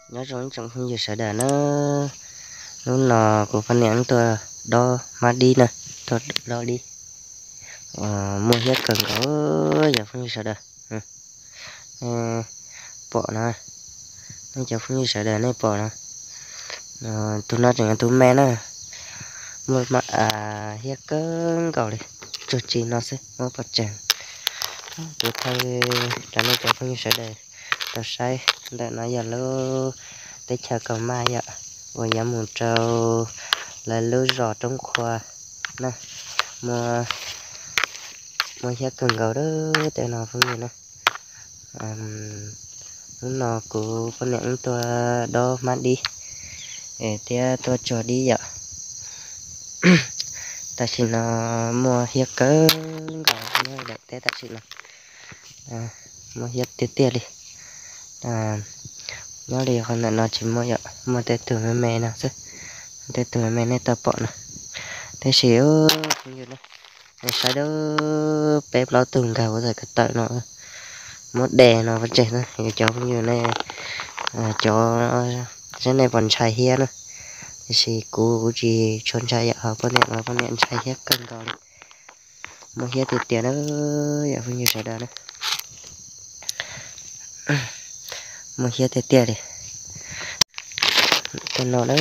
Nyob zoo ib tsoom phooj ywg sawv daws na, hnub no kuv poj niam tuaj dob hmab dib na, tuaj dob dib, muaj hiab kawg nkaus yog phooj ywg sawv daws. Nej pom no, nej cov phooj ywg sawv daws nej pom no, tus no tseem yog tus me na, muaj hiab kawg nkaus li, tsuag tsi no xwb muab pov tseg. Kuv thaij rau nej cov phooj ywg sawv daws tau saib, ntawm no yog lub teb chaws Kaus Maj yom, uas yuav mus rau lawv lub zos Roob Qhua na, muaj hiab kawg nkaus tej no phooj ywg na. Hnub no kuv poj niam wb tuaj dob hmab dib thiab tuaj tsuag dib yom. Tam sim no muaj hiab kawg nkaus nyob daim teb tam sim no, muaj hiab tiag tiag li. Nyob li qhov ntawm no tsis muaj yom, muaj tej tug me me no xwb, tej tug me me nej tau pom no. Tab sis phooj ywg na, saib dab, peb plaub tug nkag huv tawm ko taw no, muab de no pov tseg na. Yog cov phooj ywg nej, cov, saib nej puas ntshai hiab na, tiam sis kuv kuv tsis tshua ntshai yom, ho poj niam no poj niam ntshai hiab kawg nkaus li. Muaj hiab tiag tiag na, yog phooj ywg sawv daws na, muaj hiab tiag tiag li. Tej no na,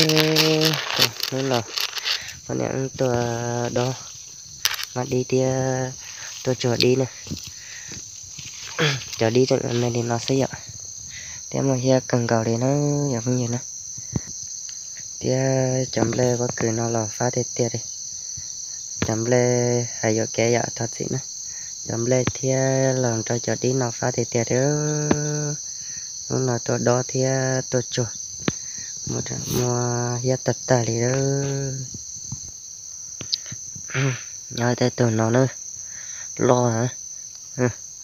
hnub no poj niam tuaj dob hmab dib thiab tuaj tsuag dib na. Cov dib tseem me li no xwb yom, thiab muaj hiab kawg nkaus li na, yog phooj ywg na. Thiab cov nplej pob kws no los fab tiag tiag li. Cov nplej hais yuam kev yom, thov txim na. Cov nplej thiab los rau cov dib no fab tiag tiag li. Hnub no tuaj dob thiab tuaj tsuag, muaj hiab tag tag li. Nyob tej tug no na, loj,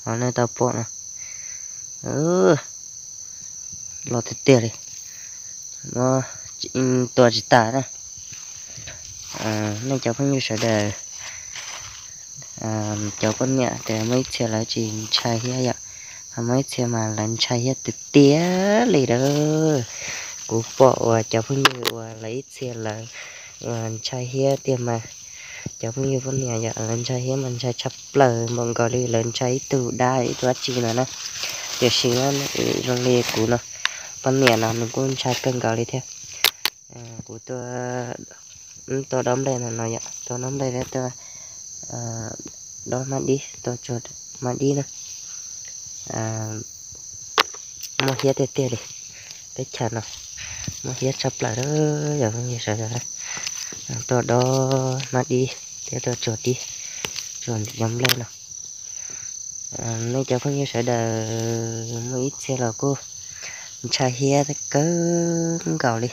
ho nej tau pom no, loj tiag tiag li, tua tsis tas na. Nej cov phooj ywg sawv daws, cov poj niam tias muaj ib txhia lawv tsis ntshai hiab yom, ho muaj ib txhia mas lawv ntshai hiab tiag tiag li lawm. Kuv pom uas cov phooj ywg uas lawv ib txhia lawv ntshai hiab tiag mas, cov phooj ywg poj niam yom, lawv ntshai hiab mas ntshai tshaj plaws npaum nkaus li lawv ntshai ib tug dab ib tug dab tsi no na. Tiam sis zoo li kuv no, poj niam no nws kuj ntshai kawg nkaus li thiab. Kuv tuaj, tuaj dob nplej no no yom, tuaj dob nplej thiab tuaj dob hmab dib, tuaj tsuag hmab dib na. Muaj hiab tiag tiag li, teb chaws no muaj hiab tshaj plaws lawm, yog phooj ywg sawv daws tuaj dob hmab dib thiab tuaj tsuag dib, tsuag cov nplej no. Nej cov phooj ywg sawv daws muaj ib txhia los kuj ntshai hiab kawg nkaus li,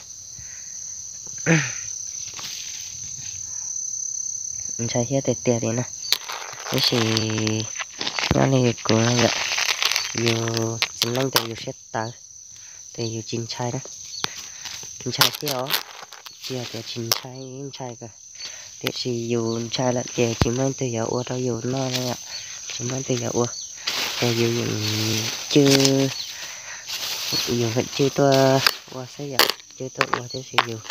ntshai hiab tiag tiag li na. Tab sis nyob li kuv yom, yus txiv neej tias yus siab tawv, ces yus tsis ntshai na. Ntshai thiab os, tsis yog tias tsis ntshai, ntshai kawg, tiam sis yus ntshai lawm ces tsis muaj leej twg yuav ua rau yus noj no yom, tsis muaj leej twg yuav ua, ces yus yeej cwj, yus feem cwj tuaj ua xwb yom, cwj tuaj ua tiam sis yus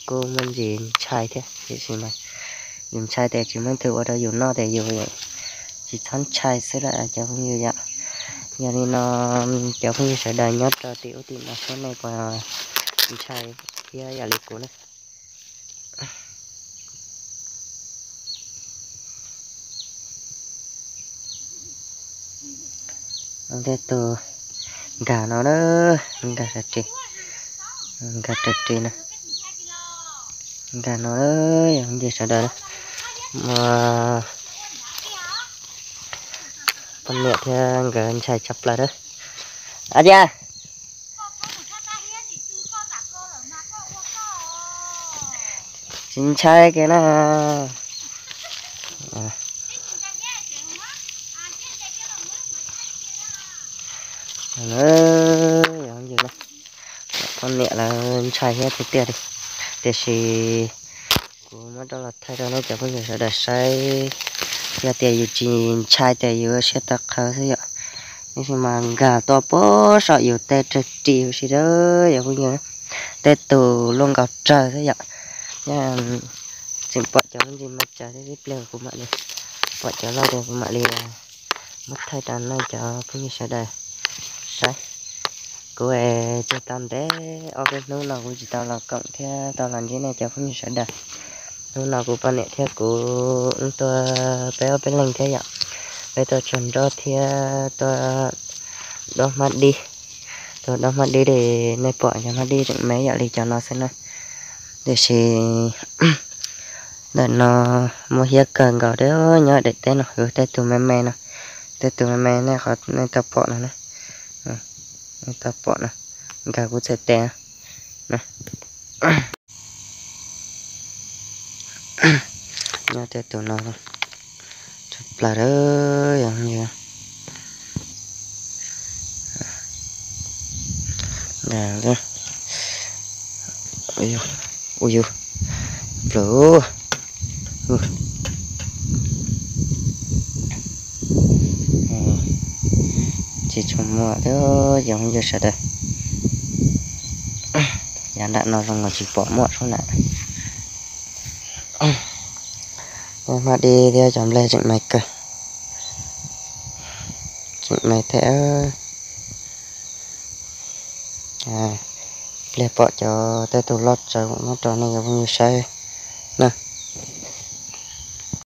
kuj muaj ntsis ntshai thiab, tiam sis mas yus ntshai tias tsis muaj leej twg ua rau yus noj ces yus tsis txhob ntshai xwb lawm cov phooj ywg yom. Yog li no cov phooj ywg sawv daws nyob rau tim ub tim no seb nej puas ntshai thiab yam li kuv na. Tej tus nkag no na, nkag rau ris, nkag rau ris na, nkag no, yog ntsis sawv daws na, poj niam thiab nkawd ntshai tshaj plaws na. Ab tias tsis ntshai kiag na. Poj niam lawv ntshai thiab tiag tiag li, tiam sis kuv muab rau los thaij rau nej cov phooj ywg sawv daws saib. Yog tias yus tsis ntshai ces yus siab tawv qhawv xwb yom. Tab sis mas nkag tuaj pem saum yus tej tsawg ris huv si dab yog phooj ywg, tej tus luaj nkaus tsawg thiab yom. Tseem pom cov lub ntsis me tsawg thiab, tib pliag kuv mam li pom cov loj ces kuv mam li muab thaij rau nej cov phooj ywg sawv daws saib. Kuv es tsis tau ntev, ob peb hnub no kuv tsis tau los koom thiab tau los ntsib nej cov phooj ywg sawv daws. Hnub no kuv poj niam thiab kuv wb tuaj peb ob peb leeg thiab yom, peb tuaj tsuag nrob thiab tuaj dob hmab dib. Tuaj dob hmab dib li nej pom cov hmab dib tseem me yam li cov no xwb na. Tiam sis ntawm no muaj hiab kawg nkaus thiab, nyob daim teb no, tej tus me me no, tej tus me me nej qhov nej tau pom no na, nej tau pom no, nkag kuv txhais tes na. Nyob tej tus no tshaj plaws lawm yog. Ua yus plaws. Tsis tshua muaj thiab yog yus sawv daws. Yav nram no zoo nkaus tsis pom muaj sub na. Hmab dib thiab cov nplej tseem me kawg, tseem me thiab. Pliag pom cov tej tus loj tsawv muab rau nej cov phooj ywg saib na.